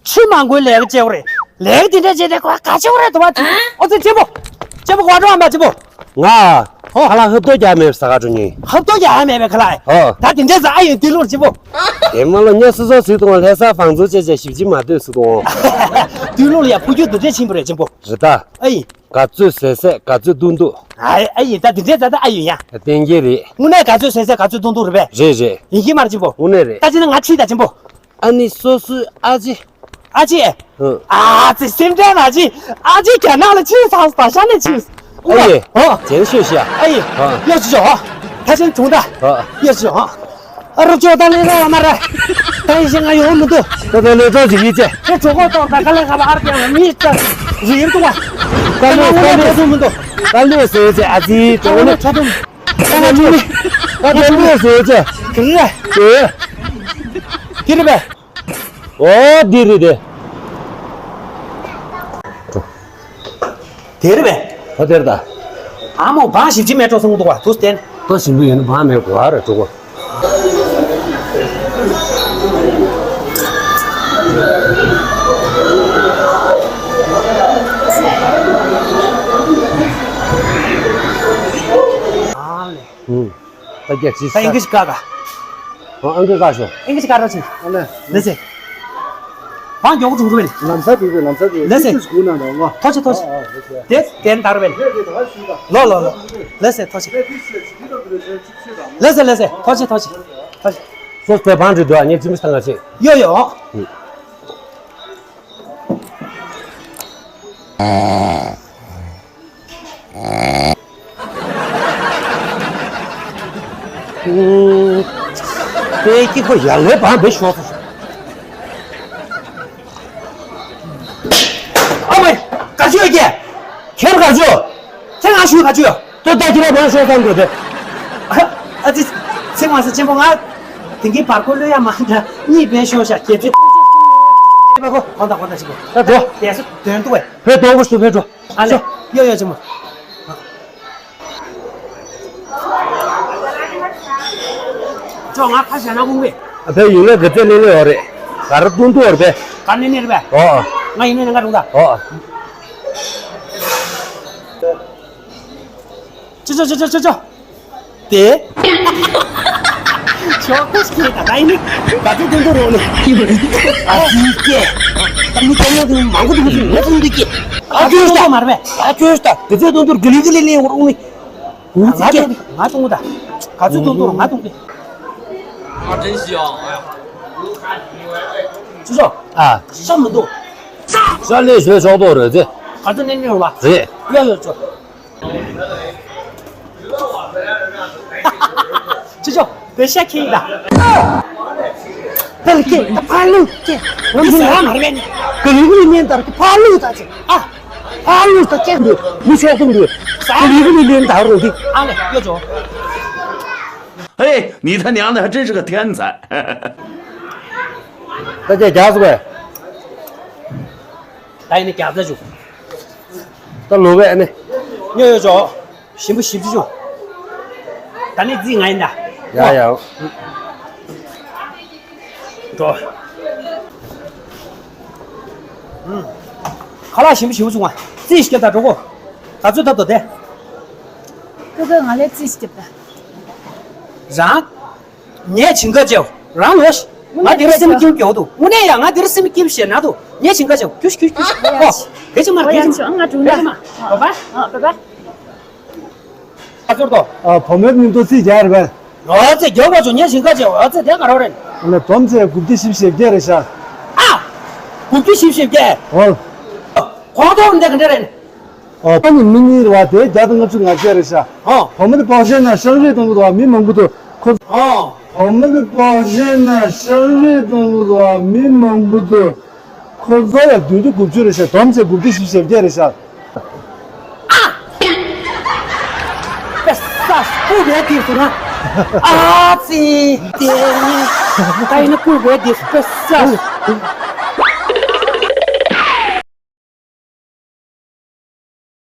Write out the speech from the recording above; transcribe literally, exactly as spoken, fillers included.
ཆུ་མང་པོའི་ལས་ཀ་བྱེད་དགོས་རེད། ལས་ཀ་དེ་འདྲ་བྱས་ཏེ་ཁོ་ག་བྱེད་དགོས་རེད་འདུག་བ། ཨོ་ཙི་གཅེན་པོ། གཅེན་པོ་གོ་བ་འགྲོ་བ་མ་གཅེན་པོ། ང་། ཧོ། ཁ་ལག་ཧབ་ཏོ་རྒྱག་མེད་པའི་ས་ག་འགྲོ་ཉིན། ཧབ་ཏོ་རྒྱག་མེད་པའི་ཁ་ལག་ཧོ། ད་དེ་འདྲ་ཟ་ཨ་ཡོད་དུས་ལོར་གཅེན་པོ། དེ་མ་ལོ་ཉ་སོ་སོ་ཟིག་དང་ལྷ་ས་བང་མཛོད་བཅས་བཅས་ཞིབ་ཅིག་མ་ལྟོས་སུ་དང་། དུས་ལོར་ཡ་ཕུ་རྒྱུད་དུ་འདྲེ་ཕྱིན་པ་རེད་གཅེན་པོ། རེད་ད། ཨ་ཡིན། ག་ཚོད་ཟས་ཟས་ག་ཚོད་བཏུང་བཏུང་། ཨ་ཨ་ཡིན་ད་དེ་འདྲས་ད་ད་ཨ་ཡོད་ཡ། བསྟན་གྱི་རེད། དངོས་གནས་ག་ཚོད་ཟས་ཟས་ག་ཚོད་བཏུང་བཏུང་རེད་པས། རེད་རེད། ཡིན་གྱི་མ་རེད་གཅེན་པོ། དངོས་གནས་རེད། ད་ཅི་ན་ང་ཁྲིད་ད་གཅེན་པོ། ཨ་ནི་སོ་སོའི་ཨ་ཅེ། ཨ་ཅེ། ཨ་ཙི་སེམས་ཁྲལ་མ་བྱེད། ཨ་ཅེ་རྒྱ་ནག་ལ་ཕྱིན་ཚར་ད་ཤ་ནས་ཕྱིན། ཨ་ཡེ། ཨོ། ཇན་ཤོད་ཤ། ཨ་ཡེ། ཨ། གཡོ་ཅི་ཅོ། ད་ཅན་བྱུང་ད། ཨ། གཡོ་ཅི་ཅོ། ཨ་རོ་ཅོ་ད་ལེ་ར་མ་ར། ད་ཡིན་ཞིག་ང་ཡོང་མི་འདུག་ད་ད་ལེ་ཙོ་ཞིག་ཡིན་ཅེ། ཁྱེད་ཚོ་གོ་ཏོ་ད་ག་ལེ་ག་བ་ཨར་ཀྱང་མི་ད་རིག་འདུག་བ། ད་ལེ་ད་ལེ་ཟེར་མི་འདུག་ད་ལེ་ཟེར་ཅེ་ཨ་ཙི་ད་ལེ་ད་ལེ་ད་ལེ་ཟེར་ཅེ། དེ་རེད། དེ་རེད་པས། ཨོ་དེ་རེད་དེ། དེ་རེད་པས། ཨོ་དེ་རེད་ད། ཨ་མོ་བང་ཞིབ་ཅིག་མེད་འགྲོ་སོང་འདུག་བ་དུས་བསྟན། ཏོ་ཞིམ་པོ་ཡོད་ན་བང་མེད་གོ་ཨ་རེད་འགྲོ་གོ། ཨ་ལེ། ད་རྒྱ་ཆེ་ས། ད་ཨིན་གི་ཤི་ཀ་ག་ཨང་ཀི་ཀ་ཤོ། ཨིན་གི་ཤི་ཀ་རོ་ཆེ། ཨ་ལེ། ལེ་སེ། བང་མགྱོགས་པོ་འགྲོ་གི་རེད། ལམ་སང་འགྲོ་གི་རེད་ལམ་སང་འགྲོ་གི་རེད། ལེ་སེ། ཏིས་ཏིས་སྒུག་གནང་དང་ལོ། ཐོ་ཆེ་ཐོ་ཆེ། ཨ་ཨ་ལེ་སེ། དེ་དེ་འདར་བས། ལོ་ལོ་ལོ། ལེ་སེ་ཐོ་ཆེ། ལེ་སེ་ལེ་སེ་ཐོ་ཆེ་ཐོ་ཆེ། ཐོ་ཆེ། སོ་སོའི་བང་འགྲོ་འདུག་ཨ་ངས་ཅི་མི་སང་ང་ཆེ། ཡོ་ཡོ། པའི་སྐྱིད་པོ་ཡར་ལས་བང་བེ་ཤོག་ཚོ། ཨ་མ། ག་ཅུ་ཡོད་ཀྱེ། ཁྱེད་ག་ཅུ། ཁྱེད་ང་ཞུ་ག་ཅུ་ཡོད། ཏོ་ད་ཁྱེད་རང་བང་ཤོག་ཚང་དགོས་ཏེ། ཨ་ཙི། ཚེ་མ་ཟེར་ཆེན་པོ་ང་། དེང་གི་བར་སྐོར་ལོས་ཡ་མ་འདྲ་གཉིས་བེ་ཤོག་ཤ་ཁྱེད་ཚེ། པ་གོ་གོ་ད་གོ་ད་ཅི་གོ། ད་འགྲོ། དེ་སུ་དོན་དུ་བས། བོད་སྟོང་པོ་སུ་བོད་འགྲོ། ཨ་ལེ། ཤོ། ཡོ་ཡོ་ཅི་མོ། ཅོ་ང་ཁ་ཞ་ན་ཀུང་བེ། ཨ་ཕའི་ཡུལ་ལ་གི་ཙེ་ལེ་ལེ་ཡོད་རེད། ག་ར་ཏུང་ཏུ་ཡོད་རེད་པས། ག་ནི་ནི་རེད་པས། ཨོ། ང་ཡིན་ནི་ནི་ང་རུང་ད། ཨོ། ཅོ་ཅོ་ཅོ་ཅོ་ཅོ། དེ། ཆོག་ཏུ་སྐྱེས་ད་ད་ཡིན་ནི། ག་ཚོད་དུང་དུ་རོགས་ནི། ཨ་ཙི་སྐྱེས། ད་མི་ཚང་མ་དུང་མང་པོ་དུང་ཞིག་ངོ་ཚུན་དུ་སྐྱེས། ཨ་ཁྱོད་ཤ་མར་བས། ཨ་ཁྱོད་ཤ་དེ་ཚོད་དུང་དུ་གི་ལི་གི་ལི་ལི་རོགས་ནི། ང་ཚོ་སྐྱེས། ང་ཏུང་ད། ག་ཚོད་དུང་དུ་རོགས་ང་ཏུང་སྐྱེས། ཨ་ཅི་ཤོ། ཨ། ཤ་མི་འདུག་ཤ་ལས་ཞོད་ཤོག་དོ་རེད་ཚེ། ག་ཚོད་ནས་ནས་རོགས་པ། རེད། ཡོད་ཡོད་ཅོ། ཅི་ཅོ། བེ་ཤ་ཁྱི་ཡིན་ད། ད་ལ་ཁྱི་ད་ཕ་ལུ་ཁྱི། ང་ཚོ་ལ་མ་རེད་ནི། ག་ལུ་ག་ལུ་ཉན་ད་ར་ཕ་ལུ་ད་ཅི། ཨ། ཕ་ལུ་ད་ཁྱི་འདུག་མི་ཤོག་ཏུ་འདུག་ག་ལུ་ག་ལུ་ཉན་ད་རུང་འདི། ཨ་ལེ་ཡོད་ཅོ། 嘿，你他娘的还真是个天才！ ད་ཅི་རྒྱག་སོང་བས། ད་ཡིན་ནི་རྒྱག་ད་ཅུ། ད་ལོ་བས་ནི། ཉོ་ཡོད་ཅོ། ཞིམ་པོ་ཞིམ་ཅུ་ཅུ། ད་ནི་རྩིས་ང་ཡིན་ད། ཡ་ཡ། འགྲོ། ཁ་ལག་ཞིམ་པོ་ཞིམ་པོ་བྱུང་བ། རྩིས་ཞིག་ད་འགྲོ་གོ། ག་ཚོད་ཐབས་དོ་དེ། ཀུ་ཀུ་ང་ལས་རྩིས་ཞིག་ད། རང་། ངས་བྱིན་ག་བྱེའོ། རང་ལོ་ཤི། ང་འདིར་སེམས་སྐྱིད་ཀྱོག་འདུག་དངོས་གནས་ཡང་ང་འདིར་སེམས་སྐྱིད་ཞེ་ན་འདུག་ངས་བྱིན་ག་བྱེའོ། ཁྱུ་ཤི་ཁྱུ་ཤི་ཁྱུ་ཤི། ཨོ། དེ་ཅི་མ་རེད། དེ་ཅི་མ། ང་འགྲོ་ན། དེ་ཅི་མ། ཨ། བ་བ། ཨ། བ་བ། ཨ་ཚོར་དོ། ཨ། བུ་མོའི་མིང་ཐོ་རྩིས་རྒྱག་རེད་པས། ཨོ་ཙེ་མགྱོགས་པོ་བྱུང་ངས་བྱིན་ག་བྱེའོ། ཨོ་ཙེ་དེ་ག་རོ་རེད། ཨ་ལ་བསྡོམས་ཚེ་དགུ་བརྒྱ་བཞི་བཅུ་ཞེ་བརྒྱད་རེད་ཤག་ཨ། དགུ་བརྒྱ་བཞི་བཅུ་ཞེ་བརྒྱད། ཨོ། གོང་ཐོག་འདི་ག་འདྲ་རེད། ཨོ། ཨ་ནི་མི་གཉིས་རེད་བ་དེ་བརྒྱ་དང་ལྔ་བཅུ་ང་བརྒྱད་རེད་ཤག་ཨོ། བུ་མོ་དེ་པོག་ཤན་ན་ཤང་རིས་གཏོང་གི་འདུག་བ་མི་མང་པོ་འདུག་ཁོ། ཨོ། བུ་མོ་དེ་པོག་ཤན་ན་ཤང་རིས་གཏོང་གི་འདུག་བ་མི་མང་པོ་འདུག་ཁོ་ཚོ་ཡ་བདུན་ཅུ་དགུ་བཅུ་རེད་ཤག་བསྡོམས་ཚེ་དགུ་བརྒྱ་བཞི་བཅུ་ཞེ་བརྒྱད་རེད་ཤག་ཨ། པེ་སཱ་ཀུ་བེ་དེ་སུ་ན། ཨ་ཙི། དེ་ནི། ད་ཡིན་ན་ཀུ་བེ་དེ་སུ་པེ་སཱ།